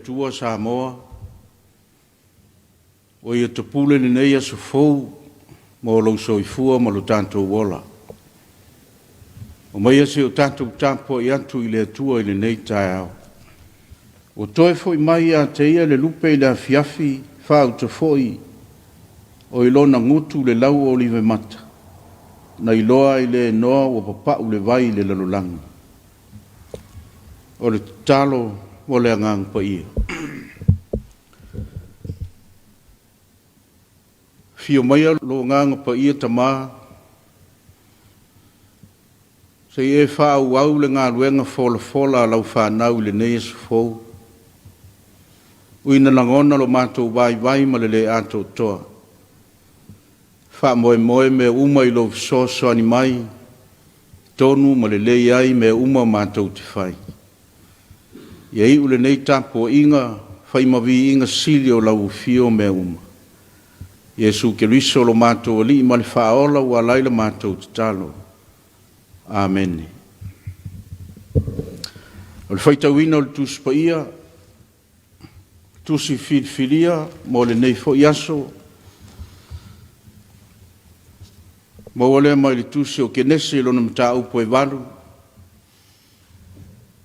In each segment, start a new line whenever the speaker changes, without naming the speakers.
Atua Samoa, ua ia topule lenei aso fou mo lou soifua ma lo tatou ola. Omaia se i o tatou tapuai atu i le Atua i lenei taeao. Ua toe foi mai ia te ia le lupe i le afiafi, faauta foi o i lona gutu le lauolivemata, na iloa ai lea e Noa ua papau le vai i le lalolagi. O le tatalo mo le Agaga Paia. Afio maia lou Agaga Paia Tama, se i e faaauau le galuega folafola a lau fanau i lenei aso fou. Ui ina lagona lo matou vaivai ma le le atoatoa, faamoemoe mea uma i lou fesoasoani mai, tonu ma lelei ai mea uma matou te fai. Ia iu lenei tapuaiga fai ma viiga sili o lau afio mea uma. Iesu Keriso lo matou Alii ma le Faaola ua ala ai la matou tatalo. Amene. O le faitauina o le Tusi Paia, Tusi filifilia mo lenei foi aso, maua lea mai le Tusi o Kenese i lona mataupu e 8,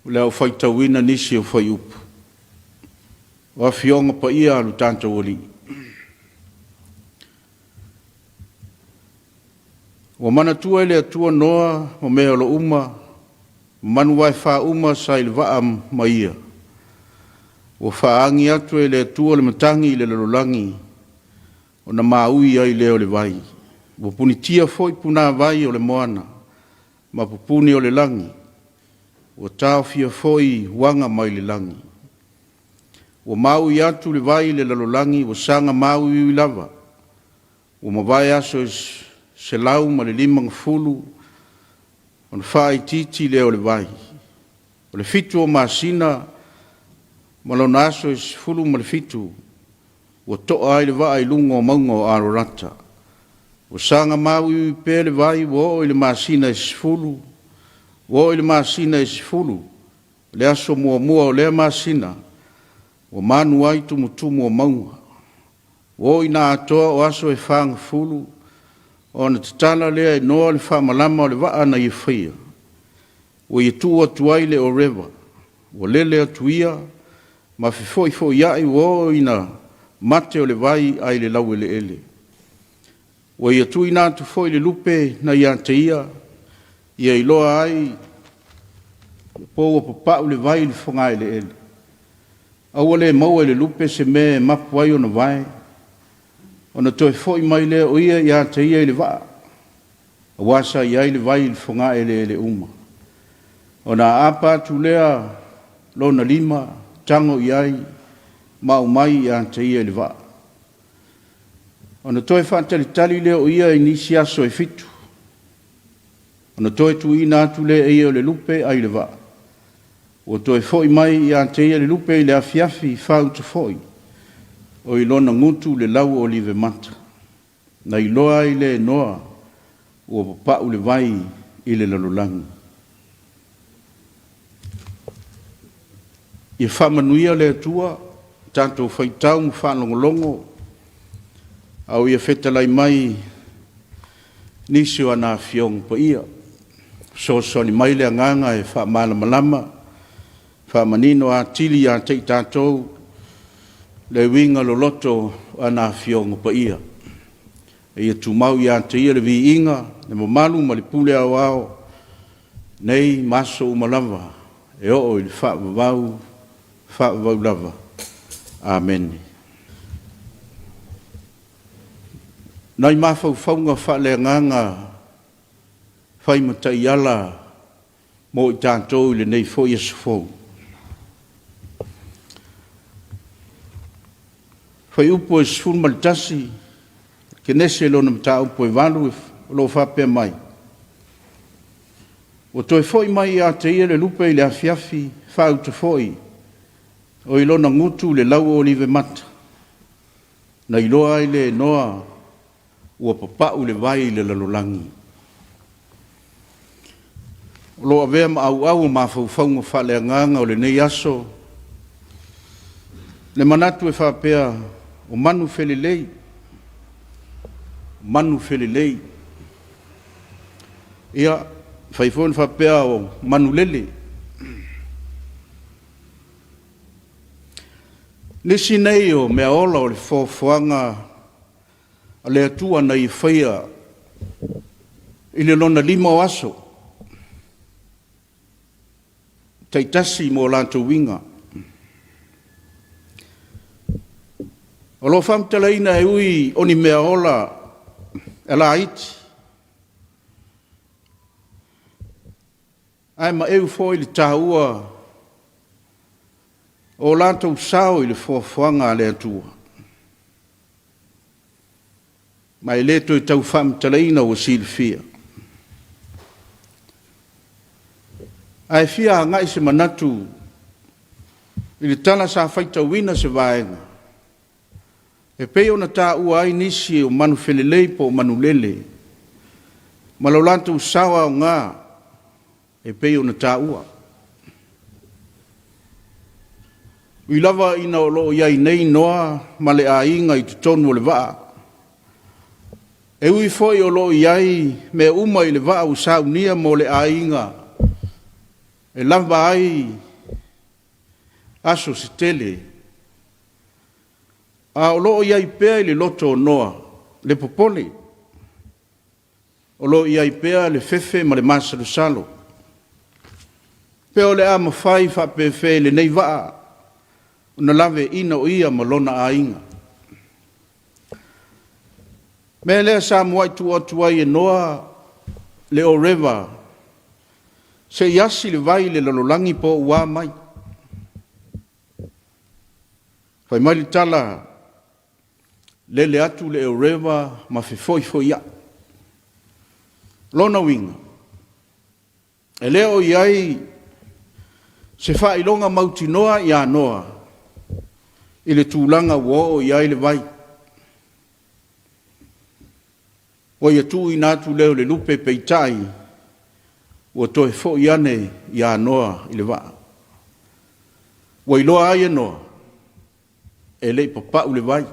o le a ou faitauina nisi o fuaiupu. O Afioga Paia a lo tatou Alii. Ua manatua e le Atua Noa ma meaola uma, ma manu vaefa uma sa i le vaa ma ia. Ua faaagi atu e le Atua le matagi i le lalolagi, ona maui ai lea o le vai. Ua punitia foi punāvai o le moana ma pupuni o le lagi, ua taofia foi uaga mai le lagi. Ua maui atu le vai i le lalolagi, ua saga māuiui lava. Ua mavae aso e 150, ona faaitiiti lea o le vai. O le 7 o masina ma lona aso e 17, ua to'a ai le vaa i luga o mauga o Ararata. Ua saga māuiui pea le vai, ua oo i le masina e 10, ua oo i le masina e 10, le aso muamua o lea masina, ua manu ai tumutumu o mauga. Ua oo ina atoa o aso e 40, ona tatala lea e Noa le faamalama o le vaa na ia faia, ua ia tuu atu ai le oreva, ua lele atu ia ma fefoifoiai ua oo ina mate o le vai ai le laueleele. Ua ia tuuina atu foi le lupe na ia te ia, ia iloa ai po ua papau le vai i le fogaeleele. A ua le maua e le lupe se mea e mapu ai ona vae, ona toe foi mai lea o ia ia te ia i le vaa, aua sa i ai le vai i le fogaeleele uma. Ona aapa atu lea lona lima, tago i ai, ma aumai ia te ia i le vaa. Ona toe faatalitali lea o ia i nisi aso e 7, ona toe tuuina atu lea e ia o le lupe ai le vaa. Ua toe foi mai ia te ia le lupe i le afiafi, faauta foi o i lona gutu le lauolivemata. Na iloa ai lea e Noa ua papau le vai i le lalolagi. Ia faamanuia le Atua tatou faitau ma faalogologo, a o ia fetalai mai nisi o ana Afioga Paia. Fesoasoani mai le Agaga e faamalamalama, faamanino atili ia te i tatou le uiga loloto o ana Afioga Paia. Ia tumau ia te Ia le viiga, le mamalu ma le pule aoao, nei ma aso uma lava, e oo i le faavavau, faavavau lava. Amene. Nai mafaufauga faaleagaga fai ma taiala mo i tatou i lenei foi aso fou. Fuaiupu e 11, Kenese lona mataupu e 8, o lo o faapea mai, Ua toe foi mai ia te ia le lupe i le afiafi, faauta foi o i lona gutu le lauolivemata, na iloa ai lea e Noa ua papau le vai i le lalolagi. O lo o avea ma auau o mafaufauga faaleagaga o lenei aso, Le manatu e faapea o manu felelei, manu felelei. Ia, fai foi ona faapea o manu lele. Nisi nei o meaola o le foafoaga a le Atua na ia faia i le lona lima o aso, taitasi mo latou uiga. O lo o faamatalaina e ui o ni meaola laiti, ae maeu foi le taua o latou sao i le foafoaga a le Atua. Ma e le toe tau faamatalaina ua silafia. Ae fia agai se manatu i le tala sa faitauina se vaega e pei ona taua ai nisi o manu felelei po o manulele ma lo latou sao aoga e pei ona taua. Ui lava ina o lo o i ai nei Noa ma le aiga i totonu o le vaa, e ui foi o lo o i ai mea uma i le vaa ua saunia mo le aiga e lava ai aso se tele, a o lo o i ai pea i le loto o Noa le popole, O lo o i ai pea le fefe ma le masalosalo. Pe o le a mafai faapefea i lenei vaa ona laveaiina o ia ma lona aiga. Mea lea sa muai tuu atu ai e Noa le oreva se i asi le vai i le lalolagi po o ua a mai. Fai mai le tala, lele atu le Eureva ma fefoifoia'i. O lona uiga, e le o i ai se faailoga mautinoa ia Noa i le tulaga ua oo i ai le vai. Ua ia tuuina atu lea o le lupe, peitai, ua toe foi ane ia Noa i le vaa. Ua iloa ai e Noa, e le i papa'u le vai.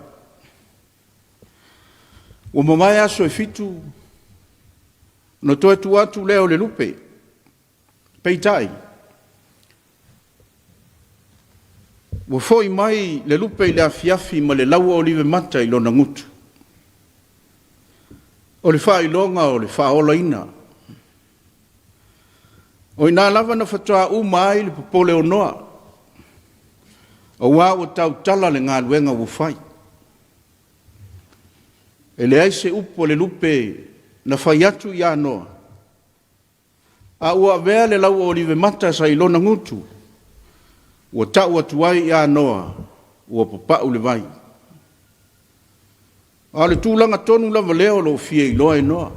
Ua mavae aso e fitu, ona toe tuu atu lea o le lupe. Peitai, ua foi mai le lupe i le afiafi ma le lauolive mata i lona gutu. O le faailoga o le faaolaina. O i ina lava na faatoa uma ai le popole o Noa, aua ua tautala le galuega ua fai. E leai se upu a le lupe na fai atu ia Noa, a ua avea le lauolive mata sa i lona gutu, ua tau atu ai ia Noa, ua papa'u le vai. A o le tulaga tonu lava lea o lo o fia iloa e Noa,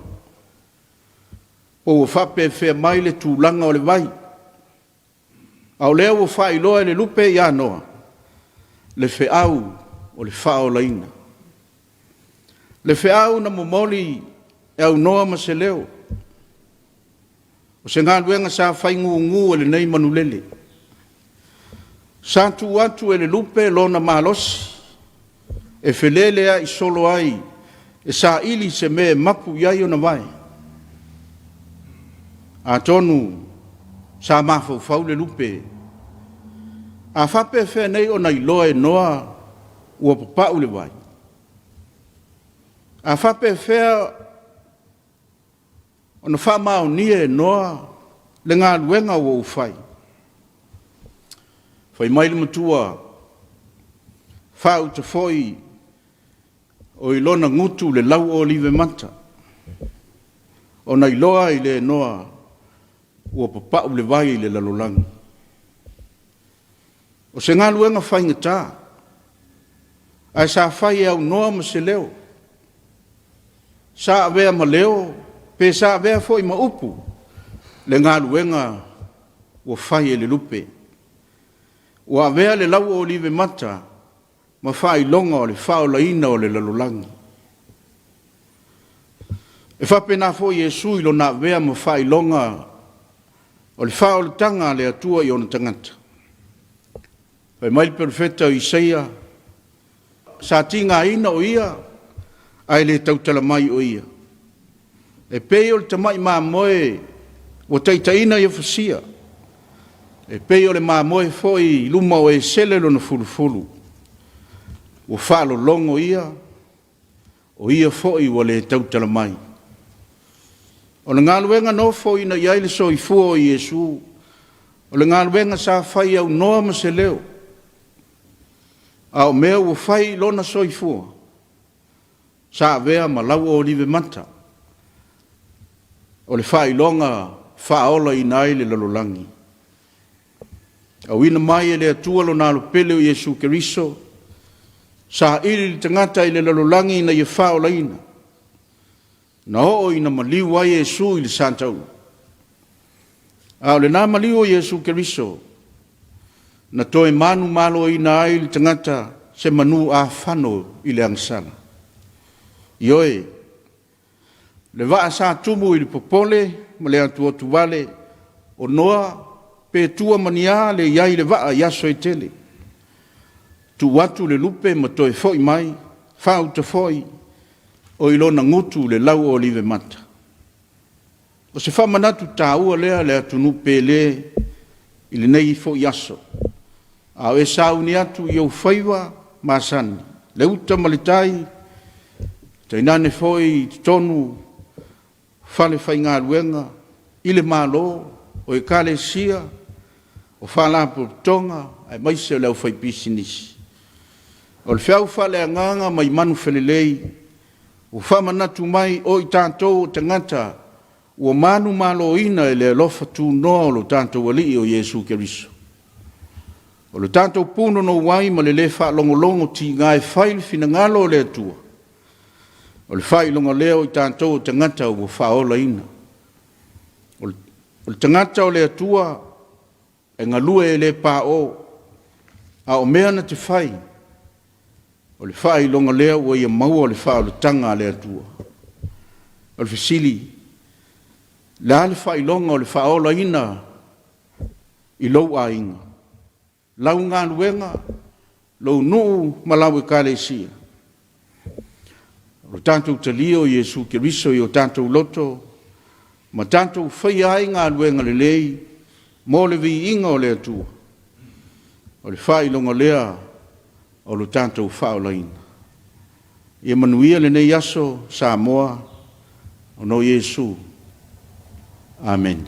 po ua faapefea mai le tulaga o le vai. A o lea ua faailoa e le lupe ia Noa le feau o le faaolaina. Le feau na momoli e aunoa ma se leo. O se galuega sa fai gugu e lenei manulele. Sa tuu atu e le lupe lona malosi e feleleai solo ai e saili se mea e mapu i ai ona vae. Atonu sa mafaufau le lupe, a faapefea nei ona iloa e Noa ua papa'u le vai? A faapefea ona faamaonia e Noa le galuega ua ou fai? Fai mai le matua, faauta foi o i lona gutu le lauolive mata, ona iloa ai lea e Noa ua papa'u le vai i le lalolagi. O se galuega faigata, ae sa fai e aunoa ma se leo. Sa avea ma leo, pe sa avea foi ma upu le galuega ua fai e le lupe. Ua avea le lauolive mata ma faailoga o le faaolaina o le lalolagi. E faapena foi Iesu i lona avea ma faailoga o le faaolataga a le Atua i ona tagata. Fai mai le Perofeta o Isaia, sa tigaina o ia, ae le tautala mai o ia. E pei o le tamai mamoe ua taitaiina ia fasia, e pei o le mamoe foi i luma o esele lona fulufulu, ua faalologo ia, o ia foi ua le tautala mai. O le galuega na ofoina i ai le soifua o Iesu, o le galuega sa fai aunoa ma se leo, a o mea ua fai i lona soifua, sa avea ma lauolive mata, o le faailoga faaolaina ai le lalolagi. Auina mai e le Atua lona Alo pele o Iesu Keriso, saili le tagata i le lalolagi ina ia faaolaina, na oo ina maliu ai Iesu i le sataua. A o lena maliu o Iesu Keriso, na toe manumaloina ai le tagata se manu afano i le agasala. Ioe, le vaa sa tumu i le popole ma le atuatuvale, o Noa pe tua ma ni a le i ai i le vaa i aso e tele. Tuu atu le lupe ma toe foi mai, faauta foi, o i lona gutu le lauolive mata. O se faamanatu taua lea le atunuu pele i lenei foi aso, a o e sauni atu i ou faiva masani, le uta ma le tai, tainane foi i totonu falefaigaluega, i le Malo, o Ekalesia, o Faalapotopotoga aemaise o le aufaipisinisi. O le feau faaleagaga mai manufelelei ua faamanatu mai o i tatou o tagata ua manumaloina e le alofa tunoa o lo tatou Alii o Iesu Keriso. O le tatou punouai ma le le faalogologo tiga e fai le finagalo o le Atua, o le faailoga lea o i tatou o tagata ua faaolaina. O le tagata o le Atua e galue e le pao, a o mea na te fai, o le faailoga lea ua ia maua le faaolataga a le Atua. O le fesili, o le a le faailoga o le faaolaina i lou aiga, lau galuega, lou nuu ma lau Ekalesia? O le tatou talia o Iesu Keriso i o tatou loto ma tatou faia ai galuega lelei mo le viiga o le Atua, o le faailoga lea o lo tatou faaolaina. Ia manuia lenei aso Samoa, ona o Iesu. Amene.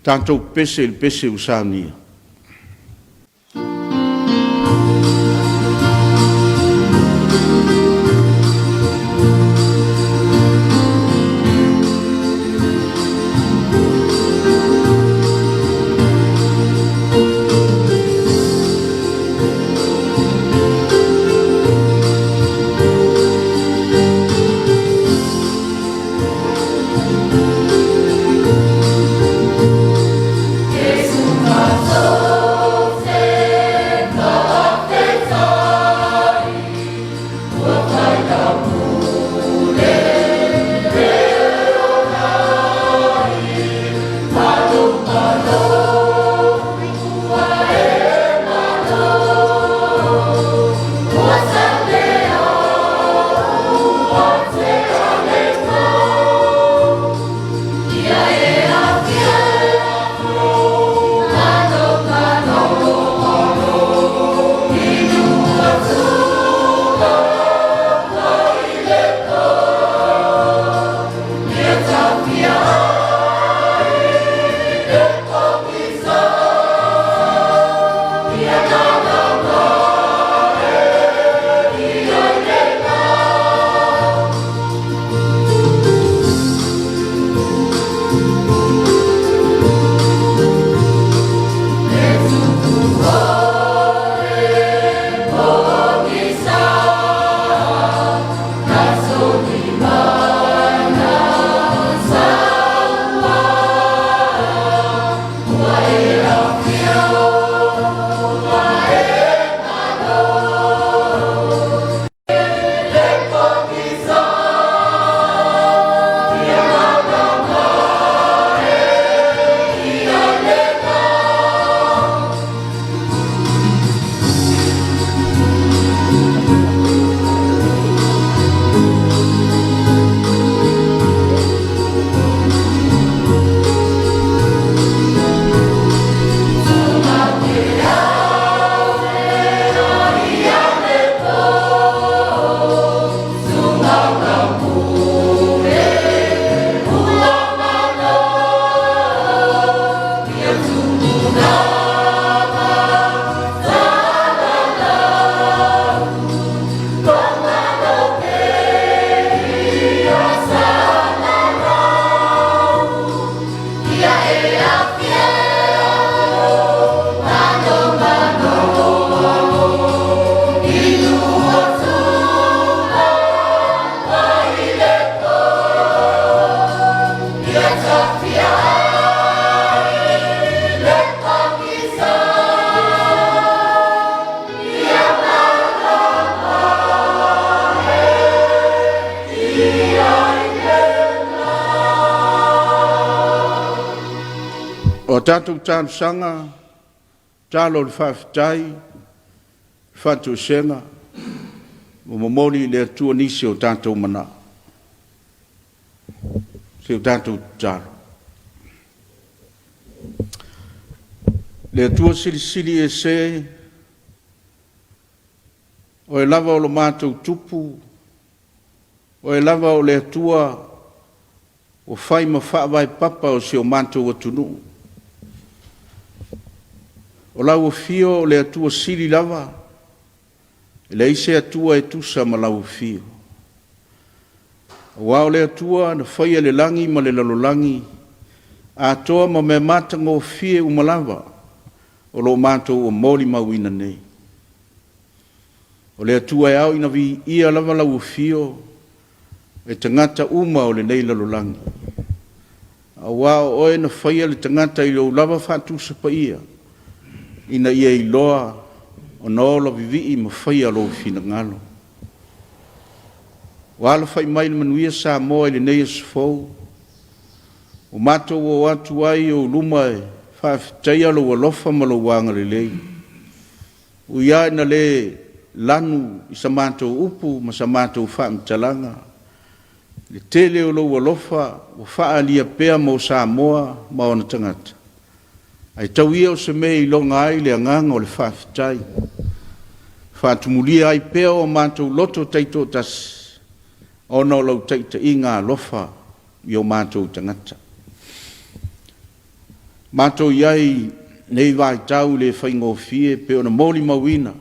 Tatou pepese i le pese ua saunia. O a tatou talosaga, tatalo o le faafetai, faatoesega, ua momoli i le Atua nisi o tatou manao, si o tatou tatalo. Le Atua Silisili Ese, Oe lava o lo matou Tupu, Oe lava o le Atua ua fai ma faavae papa o si o matou atunuu. O lau afio o le Atua sili lava, e leai se Atua e tusa ma lau afio. Aua o le Atua na faia le lagi ma le lalolagi, atoa ma mea matagofie uma lava o lo o matou ua molimauina nei. O le Atua e ao ina viia lava lau afio e tagata uma o lenei lalolagi, aua o oe na faia le tagata i lou lava faatusa paia, ina ia iloa ona ola vivii ma faia lou finagalo. Ua alafai mai i le manuia Samoa i lenei aso fou, ua matou o atu ai i ou luma e faafetaia lou alofa ma lou agalelei. Ui lava ina le lanu i sa matou upu ma sa matou faamatalaga, le tele o lou alofa ua faaalia pea mo Samoa ma ona tagata, ae tau ia o se mea e iloga ai le agaga o le faafetai, faatumulia ai pea o matou loto taitoatasi, ona o lau taitaiga alofa i o matou tagata. Matou i ai i nei vaitau le faigofie pei ona molimauina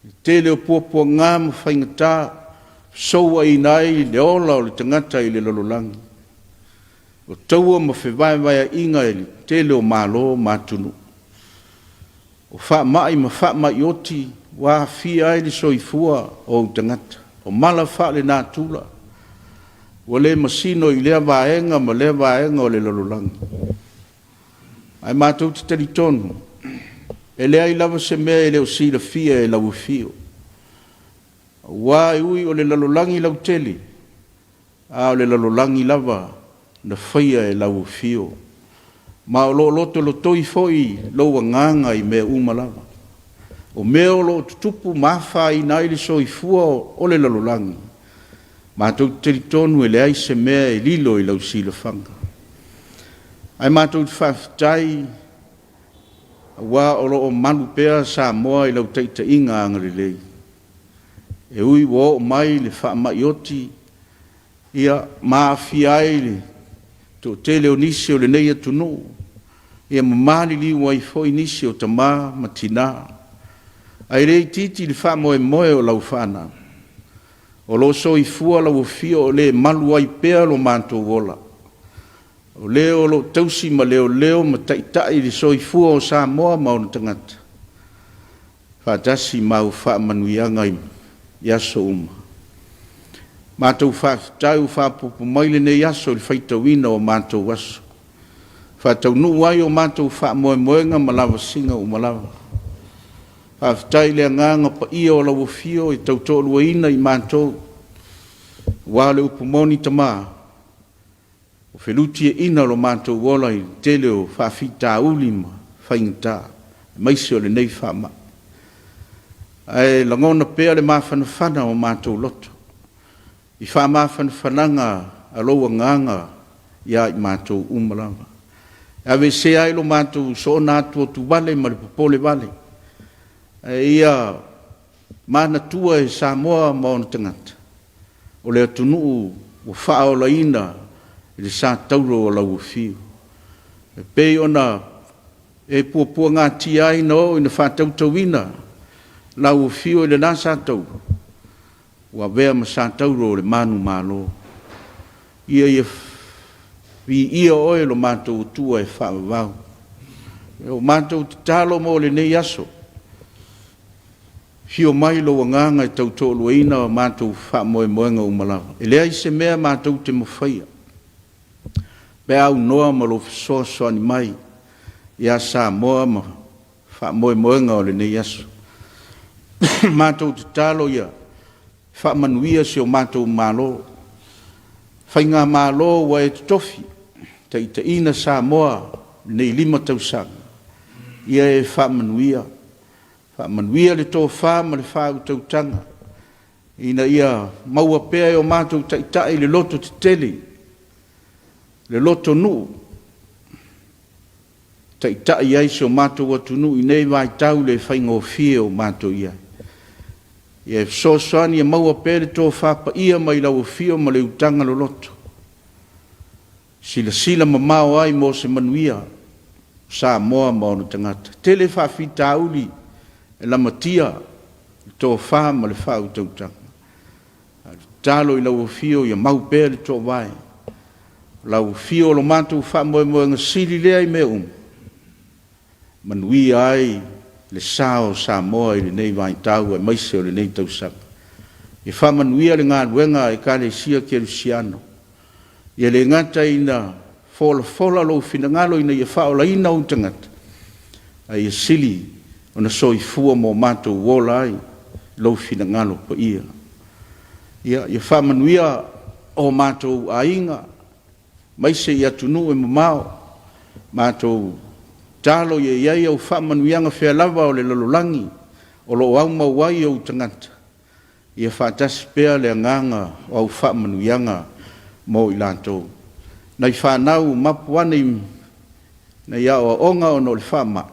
le tele o puapuaga ma faigata fesouaina ai le ola o le tagata i le lalolagi, o taua ma fevaevaeaiga i le tele o Malo ma atunuu, o faamai ma faamai oti ua aafia ai le soifua o ou tagata, o mala faalenatura ua le masino i lea vaega ma lea vaega o le lalolagi. Ae matou te talitonu, e leai lava se mea e le o silafia e lau afio, aua e ui o le lalolagi lautele, a o le lalolagi lava na faia e lau afio, ma o lo o lotolotoi foi lou agaga i mea uma lava. O mea o lo o tutupu ma afaina ai le soifua o le lalolagi, matou te talitonu e leai se mea e lilo i lau silafaga. Ae matou te faafetai aua o lo o malu pea Samoa i lau taitaiga agalelei. E ui ua oo mai le faamai oti, ia, ma aafia ai le toatele o nisi o lenei atunuu, ia ma maliliu ai foi nisi o tama ma tina. Ae le itiiti le faamoemoe o lau fanau, o lo o soifua lau afio o le malu ai pea lo matou ola, o le o lo o tausi ma leoleo ma taitai le soifua o Samoa ma ona tagata, faatasi ma au faamanuiaga i aso uma. Matou faafetai ua faaopoopo mai lenei aso i le faitauina o matou aso, faataunuu ai o matou faamoemoega ma lavasiga uma lava. Faafetai i le Agaga Paia o lau afio e tautoaluaina i matou, aua o le upu moni Tama, ua felutieina lo matou ola i le tele o faafitauli ma faigata, aemaise o lenei faamai. Ae lagona pea le mafanafana o matou loto i faamafanafanaga a lou Agaga ia i matou uma lava. E aveesea ai lo matou soona atuatuvale ma le popolevale, ae ia manatua e Samoa ma ona tagata, o le atunuu ua faaolaina i le sa tauro o lau afio. E pei ona e puapuagatia ai na oo ina faatautauina lau afio i lena sa tauro, ua avea ma sa tauro o le manumalo. Ia ia viia oe lo matou Atua e faavavau. O matou tatalo mo lenei aso, afio mai lou Agaga e tautoaluaina o matou faamoemoega uma lava. E leai se mea matou te mafaia pe a aunoa ma lou fesoasoani mai ia Samoa ma faamoemoega o lenei aso. Matou tatalo ia faamanuia si o matou Malo, faigamalo ua e totofi, taitaiina Samoa. lenei 5 tausaga, ia e faamanuia, faamanuia le tofa ma le faautautaga ina ia maua pea e o matou taitai le lototetele, le lotonuu, e taitai ai si o matou atunuu i nei vaitau le faigofie o matou i ai. Ia e fesoasoani ia maua pea le tofa paia mai lau Afio ma le utaga loloto, silasila mamao ai mo se manuia o Samoa ma ona tagata. E tele faafitauli e lamatia le tofa ma le faautautaga. A o le tatalo i lau Afio ia mau pea le toovae, o lau afio o lo matou faamoemoega sili lea i mea uma, e manuia ai le sa o Samoa i lenei vaitau aemaise o lenei tausaga. Ia faamanuia le galuega a Ekalesia Kerisiano, ia le gata ina folafola lou finagalo ina ia faaolaina ou tagata, a ia sili ona soifua ma o matou ola ai lou finagalo paia. Ia faamanuia o matou aiga, aemaise i atunuu e mamao, matou tatalo ia i ai au faamanuiaga fea lava o le lalolagi o lo o aumau ai ou tagata, ia faatasi pea le agaga o au faamanuiaga mo i latou. Nai fanau mapu ane i nai aoaoga ona o le faamai,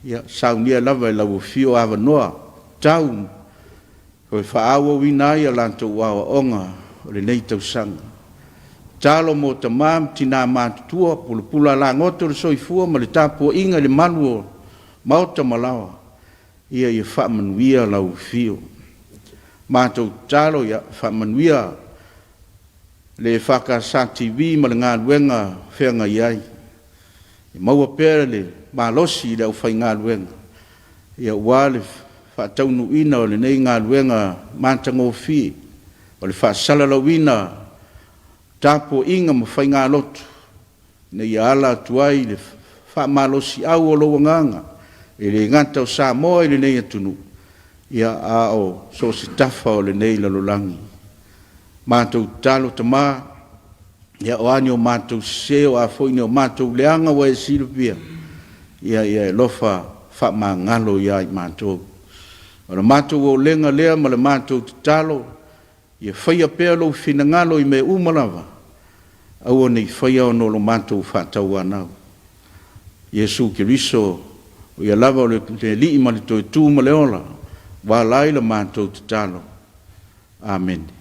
ia saunia lava e lau Afio avanoa tatau e faaauauina ai a latou aoaoga o lenei tausaga. Tatalo mo tama ma tina matutua, pulapula alagoto le soifua ma le tapuaiga i le malu o maota ma laoa, ia faamanuia lau Afio. Matou tatalo ia faamanuia le EFKS TV ma le galuega o feagai ai, ia maua pea le malosi i le aufaigaluega aua le faataunuuina o lenei galuega matagofie o le faasalalauina o tapuaiga ma faigalotu ina ia ala atu ai le faamalosiau o lou Agaga, e le gata o Samoa i lenei atunuu, a o so o se tafa o lenei lalolagi. Matou tatalo Tama, ia o a ni o matou sese, o a foi ni o matou leaga ua e silafia, ia e alofa faamagalo ia i matou. O le matou olega lea ma le matou tatalo, ia faia pea lou finagalo i mea uma lava, aua ne i faia ona o lo matou faatauanau. Iesu Keriso, o Ia lava o le Alii ma le Toe Tu ma le Ola, ua ala ai la matou tatalo. Amene.